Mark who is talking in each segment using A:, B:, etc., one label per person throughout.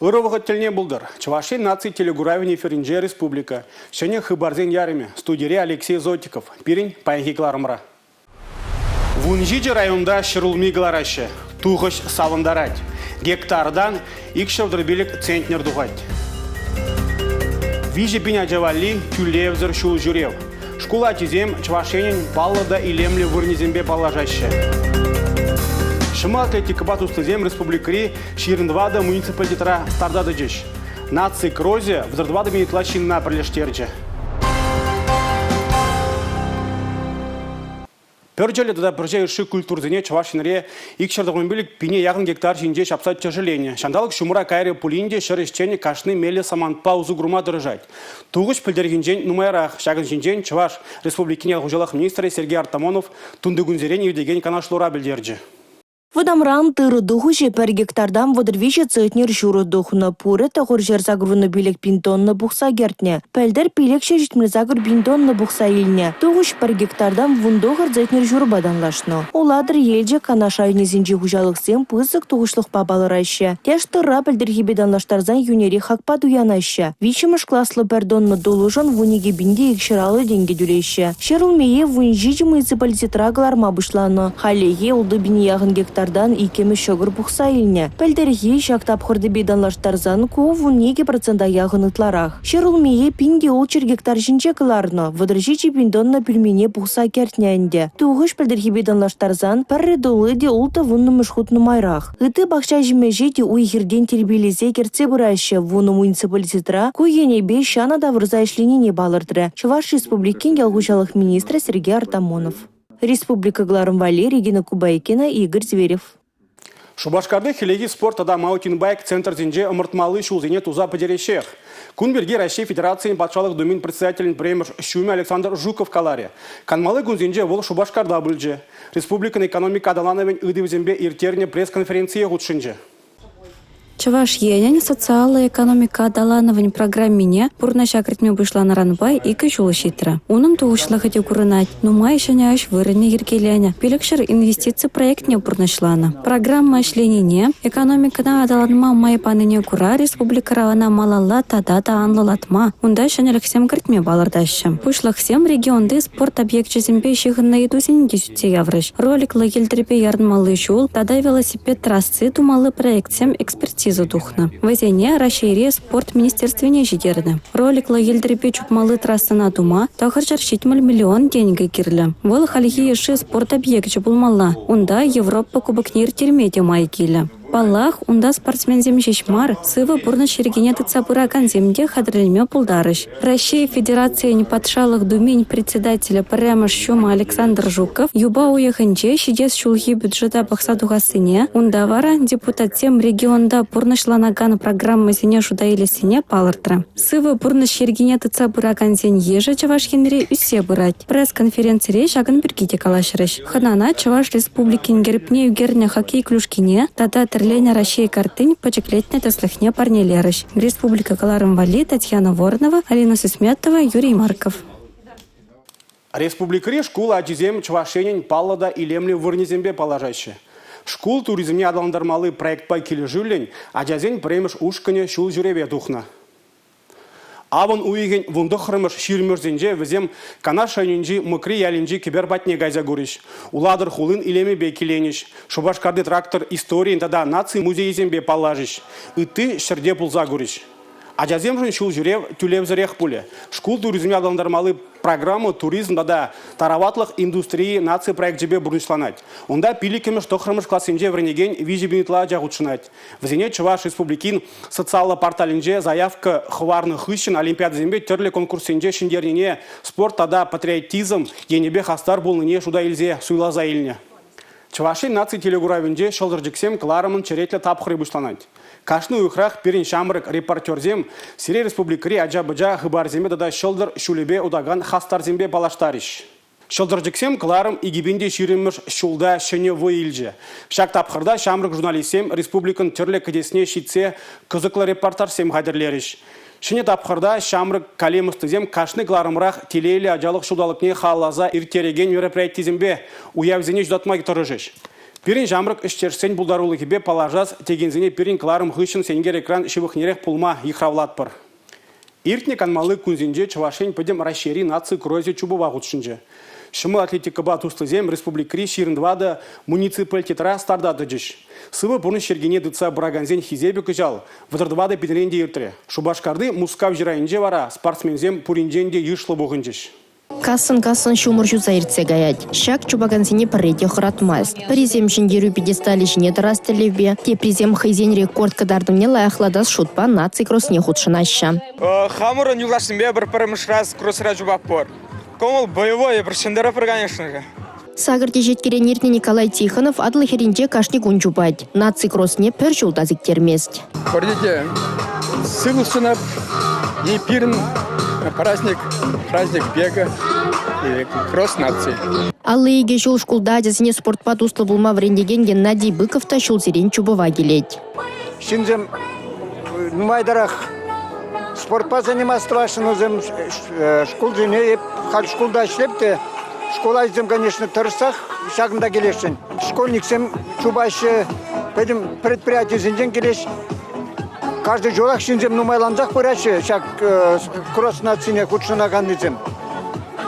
A: Ырӑ вӑхӑт тӗлне пултӑр. Чӑваш Ен наци телекуравӗн эфирӗнче республика. Ҫӗнӗ хыпарсен ярӑмӗ. Студире Алексей Зотиков. Пирӗн паянхи кӑларӑмра. 17 районта ҫӗрулми кӑлараҫҫӗ. Тухӑҫ савӑнтарать. Гектартан 235 центнер тухать. 3000 ача валли тӳлевсӗр ҫул ҫӳрев. Шкул ачисем Чӑваш Енӗн паллӑ та илемлӗ вырӑнӗсемпе паллашаҫҫӗ. Ҫӑмӑл атлетикӑпа туслисем республикӑри 24 муниципалитетра старта тӑчӗҫ. Наци кросӗ 34 пин ытла ҫынна пӗрлештерчӗ. Пӗрчӗллӗ тата пӗрче йышши культурӑсене Чӑваш Енре 295 пине яхӑн гектар ҫинче ҫапса тӗшӗленӗ. Ҫанталӑк ҫумӑра кайрӗ пулин те ҫӗр ӗҫченӗ кашни меллӗ самантпа усӑ курма тӑрӑшать. Тухӑҫ пӗлтӗрхинчен нумайрах. Ҫакӑн ҫинчен Чӑваш Республикин ял хуҫалӑх министрӗ Сергей Артамонов тунтикунсерен иртекен канашлура пӗлтерчӗ.
B: Вӑтамран тырӑ тухӑҫӗ пӗр гектартан 33 центнер ҫурӑ тухнӑ. Пурӗ 985 пин тонна пухса кӗртнӗ. Пӗлтӗр 578 пин тонна пухса илнӗ. Тухӑҫ пӗр гектартан 19 центнер ҫурӑпа танлашнӑ. Улатӑр, Елчӗк, Канаш районӗсенчи хуҫалӑхсем пысӑк тухӑҫлӑхпа палӑраҫҫӗ. Тӗш тырра пӗлтӗрхипе танлаштарсан йӳнӗрех хакпа туянаҫҫӗ. Виҫҫӗмӗш класлӑ пӗр тонна тулӑшӑн 12 пин те 250 тенкӗ тӳлеҫҫӗ. Ҫӗр улмие 17 муниципалитетра кӑларма пуҫланӑ. Хальлӗхе ултӑ пине яхӑн гектартан иккӗмӗш ҫӑкӑр пухса илнӗ. Пӗлтӗрхи ҫак тапхӑртипе танлаштарсан ку 12 процента яхӑн ытларах. Ҫӗр улмие 1600 гектар ҫинче кӑларнӑ, 37 пин тонна пӳлмене пухса кӗртнӗ ӗнтӗ. Тухӑҫ пӗлтӗрхипе танлаштарсан пӗрре тулли те ултӑ вуннӑмӗш хут нумайрах. Ытти пахча ҫимӗҫе те уй-хиртен тирпейлесе кӗртсе пыраҫҫӗ. Вунӑ муниципалитетра ку енӗпе ҫанӑ тавӑрса ӗҫленине палӑртрӗ Чӑваш Республикин ял хуҫалӑх министрӗ Сергей Артамонов. Республика кӑларӑм валли Регина Кубайкина, Игорь Зверев.
A: Шупашкарти хӗллехи спорт тата маунтинбайк центрсенче ӑмӑртмалли ҫулсене туса пӗтереҫҫех. Кун пирки Раҫҫей Федерацийӗн Патшалӑх Думин председателӗн пӗрремӗш ҫумӗ Александр Жуков каларӗ. Канмалли кунсенче вӑл Шупашкарта пулчӗ. Республикӑн экономика аталанӑвӗн ыйтӑвӗсемпе ирттернӗ пресс-конференцие хутшӑнчӗ.
C: Чӑваш Енӗн социаллӑ экономика аталанӑвӗн программине пурнӑҫа кӗртме пуҫланӑранпа икӗ ҫул ҫитрӗ. Унӑн тухӑҫлӑхӗ те курӑнать. Нумай ҫӗнӗ ӗҫ вырӑнӗ йӗркеленӗ, 500 инвестици проектне пурнӑҫланӑ. Программа ӗҫленине, экономикӑна аталанма май панине кура республикӑра ӑна малалла тата та анлӑлатма, унта ҫӗнӗлӗхсем кӗртме палӑртаҫҫӗ. Пуҫлӑхсем регионти спорт объекчӗсемпе ҫыхӑннӑ ыйтусене те сӳтсе яврӗҫ. Роликлӑ йӗлтӗрпе ярӑнмалли ҫул тата велосипед трасси тумалли проектсем экспертиза тухнӑ. Вӗсене Раҫҫейри спорт министерствине ҫитернӗ. Роликлӑ йӗлтӗрпе чупмалли трассӑна тума 970 миллион тенкӗ кирлӗ. Вӑл хальхи йышши спорт объекчӗ пулмалла. Унта Европа кубокне ирттерме те май килӗ. Паллах, унта спортсменсем ҫеҫ мар, сывӑ пурнӑҫ йӗркине тытса пыракансем те хатӗрленме пултарӗҫ. Раҫҫей Федерацийӗн Патшалӑх Думин председателӗ пӗрремӗш ҫумӗ Александр Жуков юпа уйӑхӗнче ҫитес ҫулхи бюджета пӑхса тухассине, унта вара депутатсем регионта пурнӑҫланакан программӑсене шута илессине палӑртрӗ. Сывӑ пурнӑҫ йӗркине тытса пыракансен йышӗ Чӑваш Енре ӳссе пырать. Пресс-конференцире ҫакӑн пирки те калаҫрӗҫ. Хӑнана Чӑваш Республикин гербне ӳкернӗ хоккей клюшкине тата тӗрленӗ Раҫҫей карттин пӗчӗклетнӗ тӗслӗхне парнелерӗҫ. Республика кӑларӑм валли Татьяна Воронова, Алина Сусметова, Юрий Марков.
A: Республикӑри шкул ачисем Чӑваш Енӗн паллӑ та илемлӗ вырӑнӗсемпе паллашаҫҫӗ. Шкул туризмне аталантармалли проектпа килӗшӳллӗн ачасен пӗрремӗш ушкӑнӗ ҫул ҫӳреве тухнӑ. Авӑн уйӑхӗн 19-мӗш ҫирӗммӗшӗнче вӗсем Канаш районӗнчи Мӑкри ялӗнчи кӗпер патне кайса курӗҫ, Улатӑр хулин илемӗпе киленӗҫ, Шупашкарти трактор историйӗн тата наци музейӗсемпе паллашӗҫ, ытти ҫӗрте пулса курӗҫ. Ачасемшӗн ҫул ҫӳрев тӳлевсӗрех пулӗ. Шкул туризмне аталантармалли программа туризм тата тараватлӑх индустрийӗ наци проекчӗпе пурнӑҫланать. Унта пиллӗкмӗш тӑххӑрмӗш классенче вӗренекен 3 000 ытла ача хутшӑнать. Вӗсене Чӑваш Республикин социаллӑ порталӗнче заявка хӑварнӑ хыҫҫӑн олимпиадӑсемпе тӗрлӗ конкурссенче ҫӗнтернине, спорт тата патриотизм енӗпе хастар пулнине шута илсе суйласа илнӗ. Чӑваш Ен наци телекуравӗнче ҫӑлтӑрчӑксем кӑларӑмӑн черетлӗ тапхӑрӗ пуҫланать. Кашни уйӑхрах пирӗн ҫамрӑк репортерсем сире республикӑри ача-пӑча хыпарӗсемпе тата ҫӑлтӑр ҫулӗпе утакан хастарсемпе паллаштарӗҫ. Ҫӑлтӑрчӑксем кӑларӑм 2020-мӗш ҫулта ҫӗнӗ вӑй илчӗ. Ҫак тапхӑрта ҫамрӑк журналистсем республикӑн тӗрлӗ кӗтесне ҫитсе кӑсӑклӑ репортажсем хатӗрлерӗҫ. Ҫӗнӗ тапхӑрта ҫамрӑк калем ӑстисем кашни кӑларӑмрах телейлӗ ачалӑх ҫулталӑкне халалласа ирттерекен мероприятисемпе уявсене ҫутатма тӑрӑшӗҫ. Пирӗн ҫамрӑк ӗҫтешсен пултарулӑхӗпе паллашас текенсене пирӗн кӑларӑм хыҫҫӑн сенкер экран ҫывӑхнерех пулма йыхравлатпӑр. Иртнӗ канмалли кунсенче Чӑваш Ен Пӗтӗм Раҫҫейри наци кросӗ чупӑва хутшӑнчӗ. Ҫӑмӑл атлетикӑпа туслисем республикӑри 24 муниципалитетра старта тӑчӗҫ. Сывӑ пурнӑҫ йӗркине тытса пыракансен хисепӗ кӑҫал 34 пинрен те иртрӗ. Шупашкарти Мускав ҫыранӗнче вара спортсменсем пуринчен те йышлӑ пухӑнчӗҫ.
D: Кассӑн-кассӑн ҫумӑр ҫуса иртсе каять. Ҫак чупакансене пӗрре те хӑратмасть. Пӗрисем ҫӗнтерӳ пьедесталӗ ҫине тӑрас тӗллевпе, теприсем хӑйсен рекорд кӑтартӑвне лайӑхлатас шутпа наци кросне хутшӑнаҫҫӗ.
E: Хамӑрӑн юлташсемпе пӗр пӗрремӗш раз кросра чупатпӑр. Кӑмӑл боевой, эпир ҫӗнтерӗпӗр, конечно же.
D: Сакӑр теҫеткерен иртнӗ Николай Тихонов Атӑл хӗрринче кашни кун чупать. Наци кросне пӗр ҫул та сиктермест.
F: Пурне те сывлӑх сунап. И пирӗн праздник, праздник бега и кросс наци.
D: 52 ҫул шкулта ачасене спортпа туслӑ пулма вӗрентекен Геннадий Быков та ҫулсерен чупӑва килет.
G: Ҫынсем нумайтарах спортпа заниматься тӑвасшӑн вӗсем шкулсене эп халь шкулта ӗҫлеп те школ ачисем, конечно, тӑрӑшсах ҫакӑнта килесшӗн. Школьниксем чупаҫҫӗ, пӗтӗм предприятисенчен килеҫ. Каждый ҫулах ҫынсем нумайлансах пыраҫҫӗ ҫак кросс нацине хутшӑнаканнисем.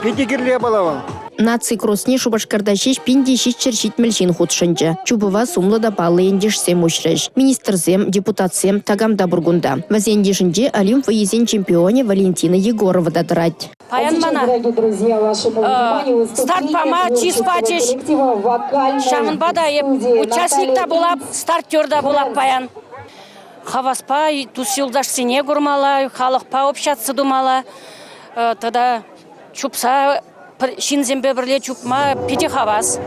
G: Питӗ кирлӗ япала вӑл.
D: Наци кросне Шупашкарта ҫеҫ 1770 ҫын хутшӑнчӗ. Чупӑва сумлӑ та паллӑ ентешсем уҫрӗҫ. Министрсем, депутатсем, такам та пур кунта. Вӗсен йышӗнче Олимп вӑййисен чемпионӗ Валентина Егорова та тӑрать.
H: Паян мана старт пама чыс пачӗҫ. Ҫавӑнпа та эп участник та пулап, стартер та пулап паян. Хаваспа тус-юлташсене курмалла, халӑхпа общаться тумалла. Тата чупса ҫынсемпе пӗрле чупма питӗ хавас.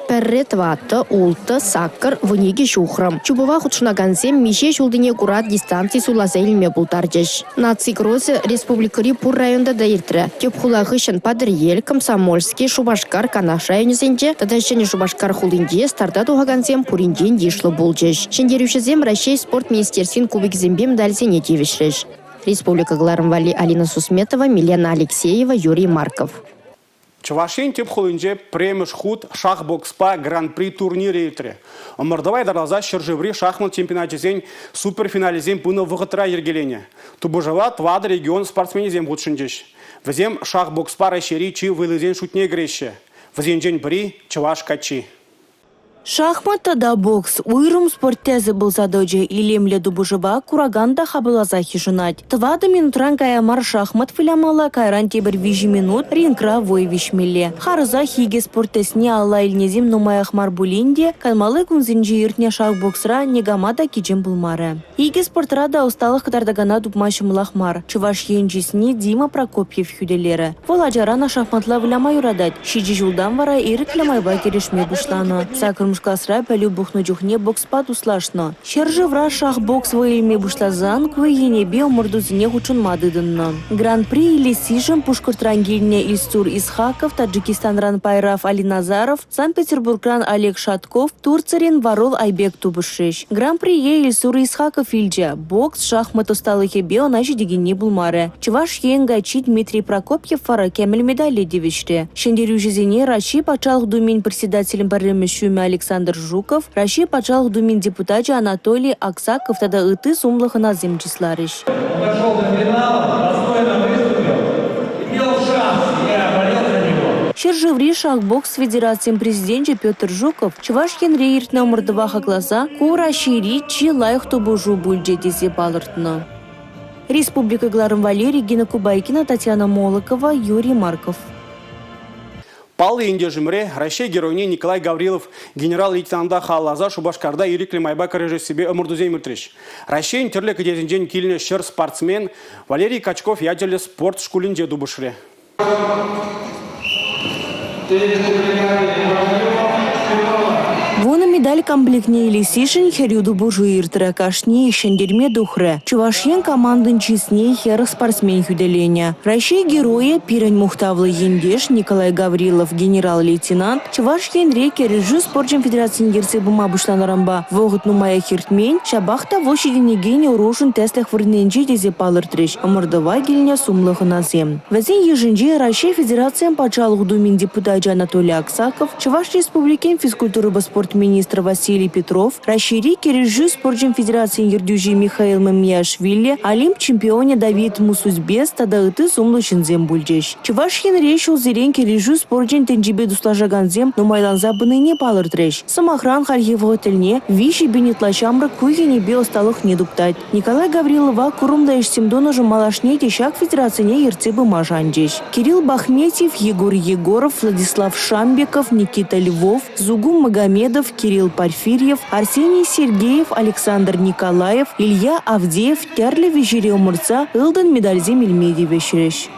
D: Пӗрре тӑваттӑ, улттӑ, саккӑр, 12 ҫухрӑм. Чупӑва хутшӑнакансем миҫе ҫултине кура дистанци суйласа илме пултарчӗҫ. Наци кросӗ республикӑри пур районта та иртрӗ. Тӗп хула хыҫҫӑн Патӑрьел, Комсомольски, Шупашкар, Канаш районӗсенче тата Ҫӗнӗ Шупашкар хулинче старта тухакансем пуринчен йышлӑ пулчӗҫ. Ҫӗнтерӳҫӗсем Раҫҫей спорт министерствин кубокӗсемпе медальсене тивӗҫрӗҫ. Республика кӑларӑм валли Алина Сусметова, Милена Алексеева, Юрий Марков.
A: Чӑваш Ен тӗп хулинче пӗрремӗш хут шахбокспа Гран-при турнирӗ иртрӗ. Ӑмӑртӑва ятарласа ҫӗршыври шахмат чемпионачӗсен суперфиналӗсем пынӑ вӑхӑтра йӗркеленӗ. Тупӑшӑва тӑватӑ регион спортсменӗсем хутшӑнчӗҫ. Вӗсем шахбокспа Раҫҫейри чи вӑйлисен шутне кӗреҫҫӗ. Вӗсенчен пӗри – чӑваш каччи.
B: Шахмат тата бокс уйрӑм спорт тӗсӗ пулса тӑчӗ. Илемлӗ тупӑшӑва куракан та хапӑлласах йышӑнать. Тӑватӑ минутран кая мар шахмат вылямалла, кайран тепӗр 3 минут рингра вӑй виҫмелле. Харӑсах икӗ спорт тӗсне алла илнисем нумаях мар пулин те, канмалли кунсенче иртнӗ шахбоксра никама та кичем пулмарӗ. Икӗ спортра та ӑсталӑх кӑтартакана тупма ҫӑмӑлах мар. Чӑваш Ен чысне Дима Прокопьев хӳтӗлерӗ. Вӑл ачаран шахматла выляма юратать. Ҫичӗ ҫултан вара ирӗклӗ майпа кӗрешме пуҫланӑ. Саккӑрмӗш класра пӗлӳ пухнӑ чухне бокспа туслашнӑ. Ҫӗршывра шахбокс вӑй илме пуҫласан ку енӗпе ӑмӑртусене хутшӑнма тытӑннӑ. Гран-при илессишӗн Пушкӑртран килнӗ Ильсур Исхаков, Таджикистанран Пайрав Алиназаров, Санкт-Петербургран Олег Шатков, Турцирен Варол Айбек тупӑшрӗҫ. Гран-прие Ильсур Исхаков илчӗ. Бокс, шахмат ӑсталӑхӗпе ӑна ҫитекенни пулмарӗ. Чӑваш Ен каччи Дмитрий Прокопьев вара кӗмӗл медале тивӗҫрӗ. Ҫӗнтерӳҫӗсене Раҫҫей Патшалӑх Думин председателӗн пӗрремӗш ҫумӗ Александр Жуков, Раҫҫей Патшалӑх Думин депутачӗ Анатолий Аксаков тата ытти сумлӑ хӑнасем чысларӗҫ.
I: Подошел до финала, достойно выступил, имел шанс, я болел за него.
B: Ҫӗршыври шахбокс федерацийӗн президенчӗ Петр Жуков Чӑваш Енре иртнӗ ӑмӑртӑва хакласа ку Раҫҫейри чи лайӑх тупӑшу пулчӗ тесе палӑртнӑ. Республика кӑларӑм валли Регина Кубайкина, Татьяна Молокова, Юрий Марков.
A: Паллӑ ентешӗмӗре, Раҫҫей Геройне Николай Гаврилов генерал-лейтенанта халалласа Шупашкарта ирӗклӗ майпа кӗрешессипе ӑмӑртусем иртрӗҫ. Раҫҫейӗн тӗрлӗ кӗтесӗнчен килнӗ ҫӗр спортсмен Валерий Качков ячӗллӗ спорт шкулӗнче тупӑшрӗ.
B: Медаль комплектне илессишӗн хӗрӳ тупӑшу иртрӗ. Кашниех ҫӗнтерме тухрӗ. Чӑваш Ен командин чысне 40 спортсмен хӳтӗленӗ. Раҫҫей Геройӗ, пирӗн мухтавлӑ ентеш Николай Гаврилов генерал-лейтенант Чӑваш Енре кӗрешӳ спорчӗн федерацине ертсе пыма пуҫланӑранпа вӑхӑт нумаях иртмен, ҫапах та вӑл ҫитӗнекен ӑрушӑн тӗслӗх вырӑнӗнче тесе палӑртрӗҫ ӑмӑртӑва килнӗ сумлӑ хӑнасем. Вӗсен йышӗнче Раҫҫей Федерацийӗн Патшалӑх Думин депутачӗ Анатолий Аксаков, Чӑваш Республикин физкультурӑпа спорт министрӗ Василий Петров, Раҫҫейри кӗрешӳ спорчӗн федерацийӗн ертӳҫи Михаил Мамиашвили, Олимп чемпионӗ Давид Мусузбес тата ытти сумлӑ ҫынсем пулчӗҫ. Чӑваш Енре ҫулсерен кӗрешӳ спорчӗн тӗнчипе туслашакансем нумайланса пынине палӑртрӗҫ. Сӑмахран, хальхи вӑхӑт тӗлне 3000 ытла ҫамрӑк ку енӗпе ӑсталӑхне туптать. Николай Гаврилова курӑмлӑ ӗҫсем тунӑшӑн малашне те ҫак федерацине ертсе пыма шанчӗҫ. Кирилл Бахметьев, Егор Егоров, Владислав Шамбеков, Никита Львов, Зугум Магомедов, Кирилл Порфирьев, Арсений Сергеев, Александр Николаев, Илья Авдеев тӗрлӗ виҫере ӑмӑртса ылтӑн медальсем илме тивӗҫрӗҫ.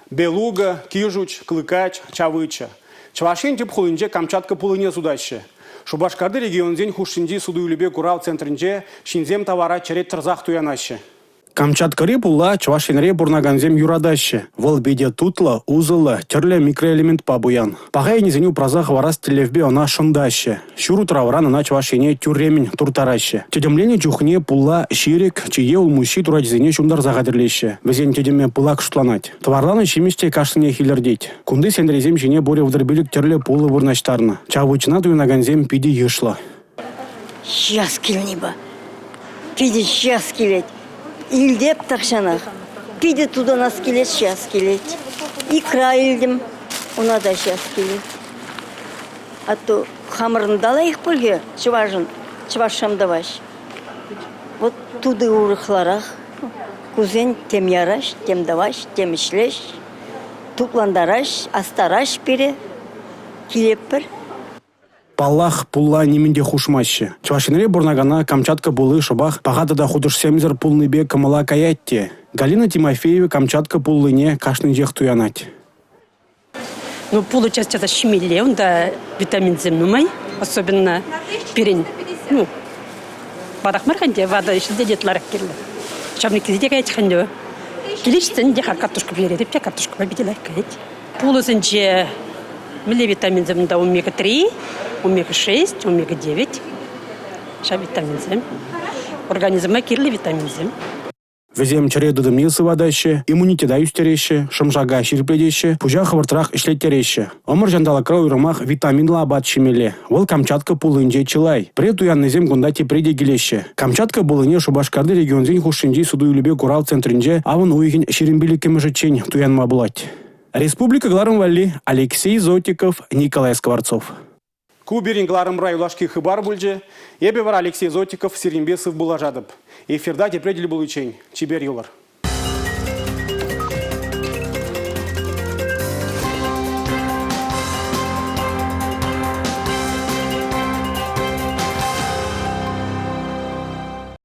A: Белуга, Кижуч, Клыкач, Чавыча. Чӑваш Ен тӗп хулинче Камчатка пулӑне сутаҫҫӗ. Шупашкарти регионсен хушшинчи суту-илӳпе курав центрӗнче ҫынсем тавара черет тӑрсах туянаҫҫӗ. Камчаткӑри пулла Чӑваш Енре пурӑнакансем юратаҫҫӗ. Вӑл питӗ тутлӑ, усӑллӑ, тӗрлӗ микроэлементпа пуян. Паха енӗсене упраса хӑварас тӗллевпе ӑна шӑнтаҫҫӗ. Ҫур утравран ӑна Чӑваш Ене тӳрремӗн турттараҫҫӗ. Тӗтӗмленӗ чухне пулла ҫирӗк, чие улмуҫҫи турачӗсене ҫунтарса хатӗрлеҫҫӗ. Вӗсен тӗтӗмӗ пылак шутланать. Тӑварланӑ ҫимӗҫ те кашнинех илӗртет. Кунти сентресем ҫине пурӗ 35 тӗрлӗ пулӑ вырнаҫтарнӑ. Чавычӑна туянакансем питӗ йышлӑ.
J: Ҫиес килнипе. Питӗ ҫиес килет. Илтеп тахҫанах. Питӗ тутанас килет, ҫиес килет. Икра илтӗм, уна та ҫиес килет. А то хамӑрӑн та лайӑх пуль-ха чӑвашӑн, чӑвашшам тӑваҫ. Вот тути урӑхларах. Кусен тем яраҫ, тем тӑваҫ, тем ӗҫлеҫ. Тутлантараҫ, астараҫ пире. Килетпӗр.
A: Паллах, пулла нимӗн те хушмаҫҫӗ. Чӑваш Енре пурӑнакана Камчатка пулли шӑпах паха тата хутӑшсемсӗр пулнипе кӑмӑла каять те. Галина Тимофеева Камчатка пуллине кашнинчех туянать.
K: Ну, пулӑ час-часах ҫимелле, унта витаминсем нумай, особенно пирӗн, ну, ватах мар ӗнтӗ, ватӑ ҫынсене ытларах кирлӗ. Ҫавнӑ те каять ӗнтӗ. Килӗшсен те картошка пӗҫеретӗп те, картошкӑпа питӗ лайӑх каять. Пулӑсенче мӗнле витаминсем унта омега-3, омега-6, омега-9 ҫав витаминсем. Организма кирлӗ витаминсем.
A: Вӗсем чӗре тытӑмне сыватаҫҫӗ, иммунитета ӳстереҫҫӗ, шӑм-шака ҫирӗплетеҫҫӗ, пуҫа хӑвӑртрах ӗҫлеттереҫҫӗ. Ӑмӑр ҫанталӑкра уйрӑмах витаминлӑ апат ҫимелле. Вӑл Камчатка пуллинче чылай. Пӗрре туяннисем кунта тепре те килеҫҫӗ. Камчатка пуллине Шупашкарти регионсен хушшинчи суту-илӳпе курав центрӗнче авӑн уйӑхӗн 25-мӗшӗччен туянма пулать. Республика кӑларӑм валли Алексей Зотиков, Николай Скворцов. Ку пирӗн кӑларӑмра юлашки хыпар пулчӗ. Эпӗ вара Алексей Зотиков сирӗнпе сывпуллашатӑп. Эфирта тепре тӗл пуличчен чипер юлӑр.